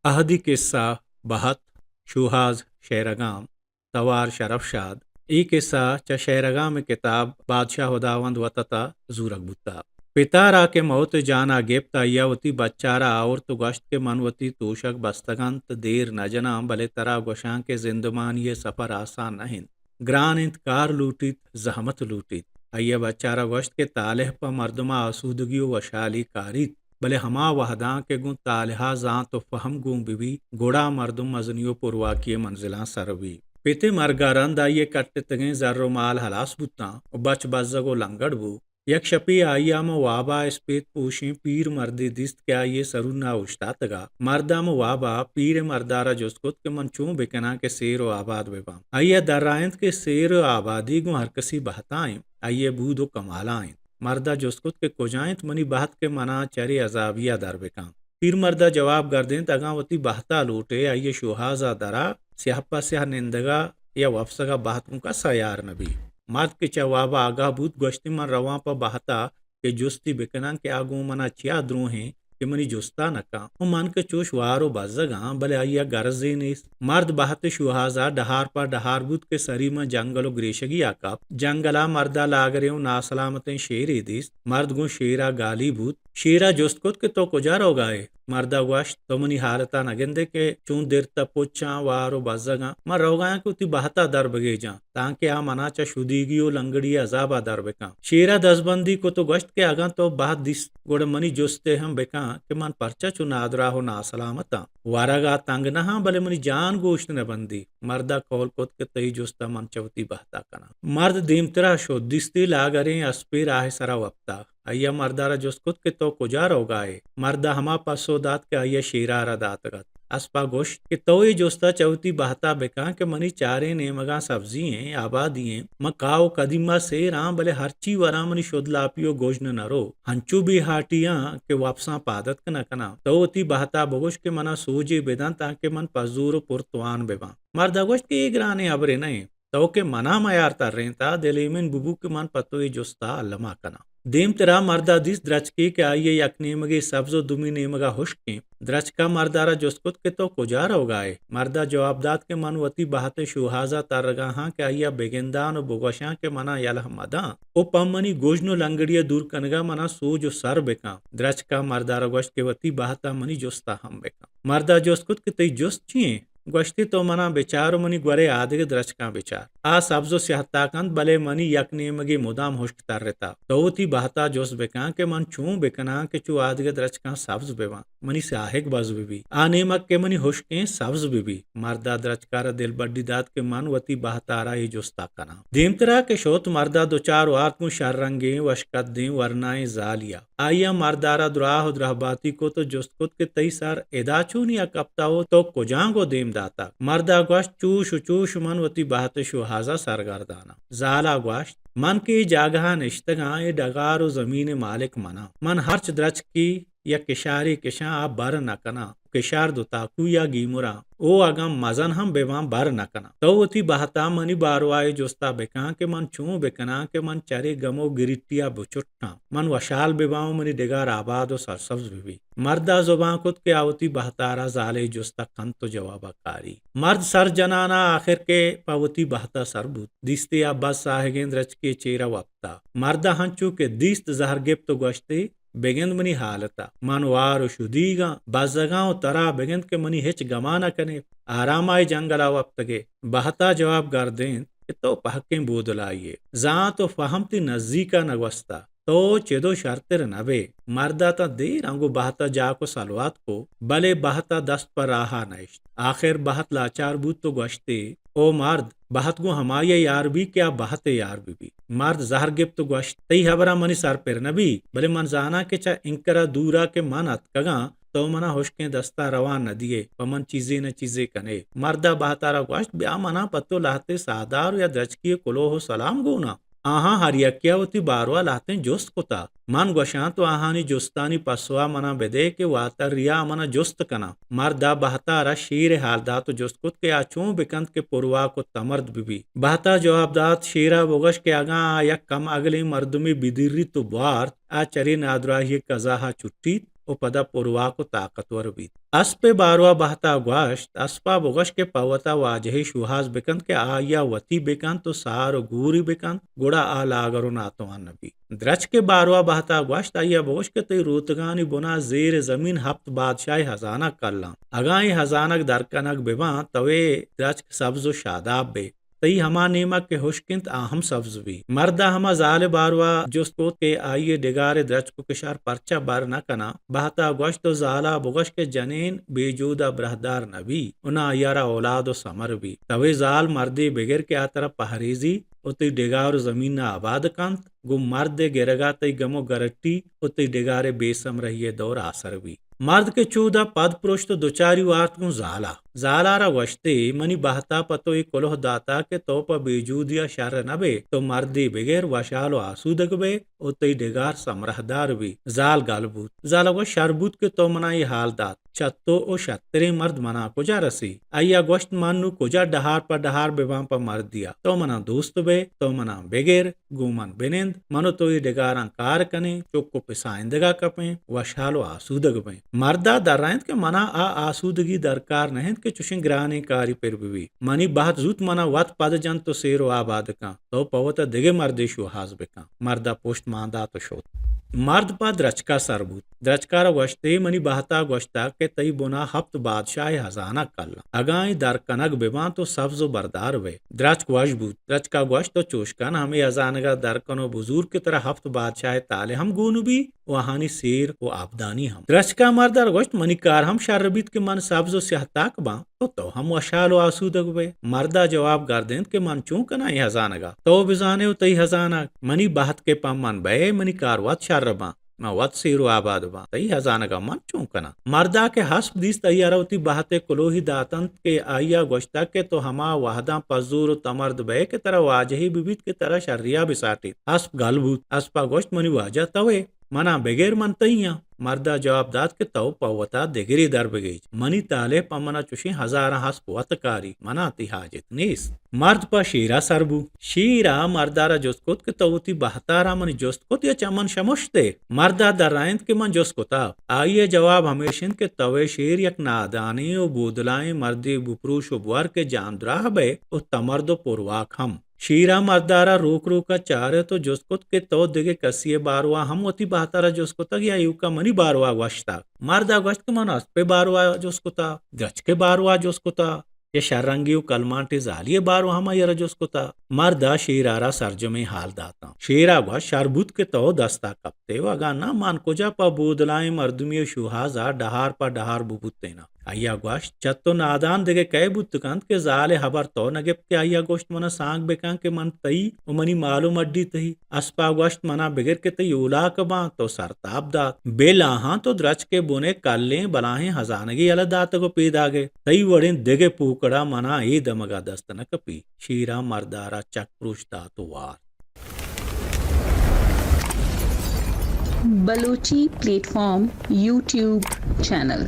اہدی کسہ، بہت، شوہاز شئیرگام، توار شرف شاد۔ اے کسہ چہ شئیرگام ءِ کتاب بادشاہ ہداوند وت ءَ زورگ بوتہ۔ پت ءَ را کہ موت ءِ جان ءَ گپت، آئی ءَ وتی بچار ءَ آورت ءُ گوشت کہ من وتی توشگ بستگ اَنت، دیر نہ جناں، بلے ترا گوشاں کہ زندمانی ءِ سفر آسان نہ اِنت۔ گران اِنت، کار لوٹیت، زحمت لوٹیت۔ آئی ءَ بچار ءَ گوشت کہ طالح پہ مردم ءَ آسودگی ءُ وشحالی کاریت، بلے ہما وہداں کہ گوں طالح ءَ زانت ءُ فہم گون بہ بیت، گڑا مردم مزنی ءُ پرواکی ءِ منزلاں سر بیت۔ پت ءِ مرگ ءَ رند آئی ءِ کٹتگیں زر ءُ مال ہلاس بوتاں ءُ بچ بزگ ءُ لنگڑ بوت۔ یک شپے آئی ءَ ہمے واب ءَ اسپیت پوشیں پیر مردے دیست کہ آئی ءِ سرون ءَ اوشتاتگ اَت۔ مرد ءَ ہمے واب ءَ پیر ءِ مرد ءَ را جست کت کہ من چون بکناں کہ سیر ءُ آباد بباں۔ آئی ءَ درائینت کہ سیر ءُ آبادی گوں ہرکسی بہت ءَ اِنت، آئی ءِ بود ءُ کمال ءَ اِنت۔ مرد ءَ جست کت کہ کجا اِنت منی بہت کہ من ءَ چرے عذابی ءَ در بکن؟ پیر مرد ءَ جواب گردینت، اگاں وتی بہت ءَ لوٹ ئے، آئی ءِ شوہاز ءَ در آ، سیاہ پہ سیاہ نندگ ءَ یا وپسگ ءَ بہت گوں کس ءَ یار نہ بیت۔ مرد کہ چہ واب ءَ آگاہ بوت، گوشتی، من رواں پہ بہت ءَ کہ جستی بکناں کہ آ گوں من ءَ چیا دروہیں کہ منی جست ءَ نہ کن۔ ءُ من کہ چوش وار ءُ بزگ آں، بلے آئی ءَ گرزے نیست۔ مرد بہت ءِ شوہاز ءَ ڈہار پہ ڈہار بوت کہ سری ماں جنگل ءُ گریشگی ءَ کپت۔ جنگل ءَ مرد ءَ لاگریں ءُ ناسلامتیں شیرے دیست۔ مرد گوں شیر ءَ گالی بوت۔ شیر ءَ جست کت کہ تو کجا روگ ءَ ئے؟ مرد ءَ گوشت، تو منی حالت ءَ نہ گندئے کہ چون درت ءُ پچ آں، وار ءُ بزگ آں۔ من روگ ءَ آں کہ وتی بہت ءَ در بگیجاں، تانکہ آ من ءَ چہ شدیگی ءُ لنگڑی ءِ عذاب ءَ در بکن۔ شیر ءَ دزبندی کت ءُ گوشت کہ اگاں تو بہت دیست، گڑا منی جست ءَ ہم بکن کہ من پرچا چو نادراہ ءُ ناسلامت آں۔ ورگ ءَ تنگ نہ آں، بلے منی جان گوشت نہ بندی۔ مرد ءَ کول کت کہ تئی جست ءَ من چہ وتی بہت ءَ کناں۔ مرد دیمتر ءَ شت، دیستی لاگریں اسپے راہ ءِ سر ءَ وپتگ۔ آئی ءَ مرد ءَ را جست کت کہ تو کجا روگ ءَ ئے؟ مرد ءَ ہما پسو دات کہ آئی ءَ شیر ءَ را داتگ اَت۔ اسپ ءَ گوشت کہ تو اے جست ءَ چہ وتی بہت ءَ بکن کہ منی چاریں نیمگاں سبزی ایں، آبادی ایں۔ من کاہ ءُ کدیم ءَ سیر آں، بلے ہرچی وراں منی شد لاپی ءُ گژن نہ رو۔ ہنچو بے ہاٹی آں کہ وپساں پاد اتک نہ کناں۔ تو وتی بہت ءَ بگوش کہ من ءَ سوجے بدنت، تانکہ من پہ زور ءُ پر توان بباں۔ مرد ءَ گوشت کہ اے گرانیں ہبرے نہ اِنت۔ تو کہ من ءَ میار ترینتہ، دل ایمن ببو کہ من پہ تو اے جست ءَ الما کناں۔ دیمتر ءَ مرد ءَ دیست درچکے کہ آئی ءِ یک نیمگے سبز ءُ دومی نیمگ ءَ ہشک اِنت۔ درچک ءَ مرد ءَ را جست کت کہ تو کجا روگ ءَ ئے؟ مرد ءَ جواب دات کہ من وتی بہت ءِ شوہاز ءَ ترگ ءَ آں کہ آئی ءَ بگنداں ءُ بگوشاں کہ من ءَ یلہ مداں ءُ پہ منی گژن ءُ لنگڑی ءِ دور کنگ ءَ من ءَ سوج ءُ سر بکن۔ درچک ءَ مرد ءَ را گوشت کہ وتی بہت ءَ منی جست ءَ ہم بکن۔ مرد ءَ جست کت کہ تئی جست چی اِنت؟ گوشتی، تو من ءَ بچار ءُ منی گورے آدگہ درچکاں بچار۔ آ سبز ءُ سیاہ تاک اَنت، بلے منی یک نیمگے مدام ہشک ترتہ۔ تو وتی بہت ءَ جست بکن کہ من چون بکناں کہ چو آدگہ درچکاں سبز بباں، منی ساہگ بز ببی۔ آ نیمگ کہ منی ہشکیں سبز ببی۔ مرد ءَ درچک ءَ را دلبڈی دات کہ من وتی بہت ءَ را اے جست ءَ کناں۔ دیمتر ءَ کہ شت، مرد ءَ دچار وارت گوں شررنگیں وشکدیں ورنائیں زالے ءَ۔ آئی ءَ مرد ءَ را دراہ ءُ درہباتی کت ءُ جست کت کہ تئی سر ادا چونیا کپتہ ءُ تو کجانگو دیم داتگ؟ مرد ءَ گوشت، چوش ءُ چوش من وتی بہت ءِ شوہاز ءَ سرگردان آں۔ زال ءَ گوشت، من کہ اے جاگہ ءَ نشتگ آں، اے ڈگار ءُ زمین ءِ مالک من آں۔ من ہرچ درچکے یا کشارے کشاں، آ بر نہ کناں۔ کشار دو تاکو یا گیمراں، او اگاں مزن ہم بباں، بر نہ کناں۔ تو وتی بہت ءَ منی باروا اے جست ءَ بکن کہ من چون بکناں کہ من چرے گم ءُ گریٹی ءَ بچٹاں، من وشحال بباں ءُ منی ڈگار آباد ءُ سرسبز ببی۔ مرد ءَ زبان کت کہ آ وتی بہت ءَ را زال ءِ جست ءَ کنت ءُ جواب ءَ کاری۔ مرد سر جنان ءَ آخر کہ پہ وتی بہت ءَ سر بوت، دیستی آ بس ساہگیں درچکے ءِ چیر ءَ وپتہ۔ مرد ءَ ہنچو کہ دیست زہر گپت ءُ گوشتی، بگند منی حالت ءَ۔ من وار ءُ شدیگ آں، بزگ آں ءُ ترا بگند کہ منی ہچ گما نہ کن ئے۔ آرام ءَ اے جنگل ءَ وپتگ ئے۔ بہت ءَ جواب گردینت کہ تو پہکیں بودلائے ئے۔ زانت ءُ فہم تئی نزیک ءَ نہ گوستہ۔ تو چد ءُ شرتر نہ بئے۔ مرد ءَ تاں دیر آں گوں بہت ءَ جاک ءُ سلوات کو، بلے بہت ءَ دست پہ راہ ءَ نہ اشت۔ آخر بہت لاچار بوت ءُ گوشتی، او مرد، بہت گوں ہمائی ءَ یار بی کہ آ بہت ءِ یار بہ بی۔ مرد زہر گپت ءُ گوشت، تئی ہبراں منی سر پر نہ بی، بلے من زاناں کہ چہ اینکر ءَ دور ءَ کہ من اتکگ آں، تو من ءَ ہشکیں دستاں روان نہ دیئے، پہ من چیزے نہ چیزے کن ئے۔ مرد ءَ بہت ءَ را گوشت، بیا من ءَ پہ تو لہتے ساہدار ءُ یا درچکی ءِ کلوہ ءُ سلام گون آں۔ آہاں ہر یکے ءَ وتی باروا لہتیں جست کتہ۔ من گوشاں تو آہانی جستانی پسو ءَ من ءَ بدئے کہ واتری ءَ من ءَ جست کناں۔ مرد ءَ بہت ءَ را شیر ءِ حال دات ءُ جست کت کہ آ چون بکنت کہ پرواک ءُ تمرد ببی۔ بہت ءَ جواب دات، شیر ءَ بگوش کہ اگاں آ یک کم اگلیں مردمے بدریت ءُ بوارت، آ چرے نادراہی ءِ کزا ءَ چٹیت۔ و پدا پرواک و طاقتور بیت۔ اسپ ء باروا بہتا گوشت، اسپا بگوش کہ پہ وتا واجہے شوہاز بکنت کہ آئیا وتی بکنت و سار و گوری بکنت، گڑا آ لاگر و ناتوان نبیت۔ درچک ء باروا بہتا گوشت، آئیا بگوش کہ تئی روتگانی بنا زیر زمین ہپت بادشاہی ہزانگ کلان۔ اگاں اے ہزانگ در کنگ بباں، تو اے درچک سبز و شاداب بے۔ تئی ہما نیمگ کہ ہشک انت، آ ہم سبز بی۔ مردا ہما زال ء باروا جست کت کہ آئی ء ڈگار ء درچک و کشار پرچا بر نہ کناں؟ بہتا گوشت، تو زالا بگوش کہ جنین بے جودا براہدار نہ بی و نہ آئی ء را اولاد و ثمر بی۔ توے زال مردے بگر کہ آ ترا پہریزی و تئی ڈگار و زمین ء آباد کنت، گوں مرد ء گرگا تئی گم و گرٹی و تئی ڈگار ء بے سمرہی ء دور آسر بی۔ مرد کہ چودا پد پرشت و دچاری وارت گوں زالا۔ زالا را گوشتے، منی بہتا پہ تو اے کلوہ داتا کہ تو پہ بے جودیا شر نہ بئے، تو مردے بگر وشحال و آسودگ بئے و تئی ڈگار سمرہدار بی۔ زال گل بوت۔ زالا گوشت، شر بوت کہ تو منا اے حال دات۔ چہ تو و شتریں مرد منا کجا رسی؟ آئیا گوشت، من نوں کجا ڈہار پہ ڈہار بباں پہ مردیا؟ تو منا دوست بئے، تو منا بگر، گوں من بنند، من و تو اے ڈگاراں کار کنیں، چک و پسائندگا کپیں، وشحال و آسودگ بئیں۔ مردا درائینت کہ منا آ آسودگی درکار نہ انت کہ چشیں گرانیں کاری پر ببی۔ منی بہت زوت منا وت پد جنت و سیر و آباد کن۔ تو پہ وتا دگہ مردے شوہاز بکن۔ مردا پشت مان دات و شت۔ مرد پہ درچکا سر بوت۔ درچکا را گوشتے، منی بہتا گوشتگ کہ تئی بنا ہپت بادشاہ ہزانگ کلن۔ اگاں اے در کنگ بباں تو سبز و بردار بئے۔ درچک وش بوت۔ درچکا گوشت، تو چوش کن، ہمے ہزانگا در کن و بزور کہ ترا ہپت بادشاہ تالہ ہم گون بی و آہانی سیر و آبدانی ہم۔ درچکا مردار گوشت، منی کار ہم شر بیت کہ من سبز و سیاہ تاک باں۔ و تو ہم وشحال و آسودگ بئے۔ مردا جواب گردینت کہ من چون کناں اے ہزانگا؟ تو بزانے و تئی ہزانگ۔ منی بہت کہ پہ من بئے، منی کار وت شر باں، من وت سیر و آباد باں۔ تئی ہزانگا من چون کناں؟ مردا کہ ہسپ دیست، آئیا را وتی بہت ء کلوہی داتنت کہ آئیا گوشتگ کہ تو ہما وہداں پزور و تمرد بئے کہ ترا واجہے ببیت کہ ترا شریا بساٹیت۔ ہسپ گل بوت۔ ہسپا گوشت، منی واجہ توئے۔ منا بگر، من تئی آں۔ مردا جواب دات کہ تو پہ وتا دگرے در بگیج۔ منی تالہ پہ منا چشیں ہزاراں ہسپ وت کاری، منا تئی حاجت نیست۔ مرد پہ شیرا سر بو۔ شیرا مردارا جست کت کہ تو وتی بہتارا منی جست کت یا چہ من شمشت ئے؟ مردا درائینت کہ من جست کتا۔ آئی ء جواب ہمیش انت کہ توئے شیر یک نادانیں و بودلائیں مردے بپروش و بور کہ جاندراہ بئے و تمرد و پرواک ہم۔ شیرا مردارا روک روکا چارت و جست کت کہ تو دگہ کسی ء باروا ہم وتی بہتارا جست کتگ یا ایوکا منی باروا گوشتگ؟ مردا گوشت کہ من اسپ ء باروا جست کتا، درچک ء باروا جست کتا، یا شررنگی و کلمانٹی زالی ء باروا ہم آئی ء را جست کتا۔ مردا شیرا را سرجمیں حال داتاں۔ شیرا گوشت، شر بوت کہ تو دستا کپتے و اگاں نہ من کجا پہ بودلائیں مردمی و شوہازا ڈہار پہ ڈہار ببوتیناں۔ آئیا گوشت، چہ تو نادان دگہ کئے بوت کنت کہ زال ء ہبر تو نہ گپت کہ آئیا گوشت، منا سانگ بکن کہ من تئی و منی مال و مڈی تئی۔ اسپا گوشت، منا بگر کہ تئی اولاک باں، تو سرتاپ دات۔ بل آہاں تو درچک ء بن ء کلیں بلاہیں ہزانگے یلہ داتگ و پیداگ ئے۔ تئی وڑیں دگہ پوکڑا منا اے دمگا دست نہ کپی۔ شیرا مردارا چک پروش دات و وارت۔ Balochi plate form YouTube channel.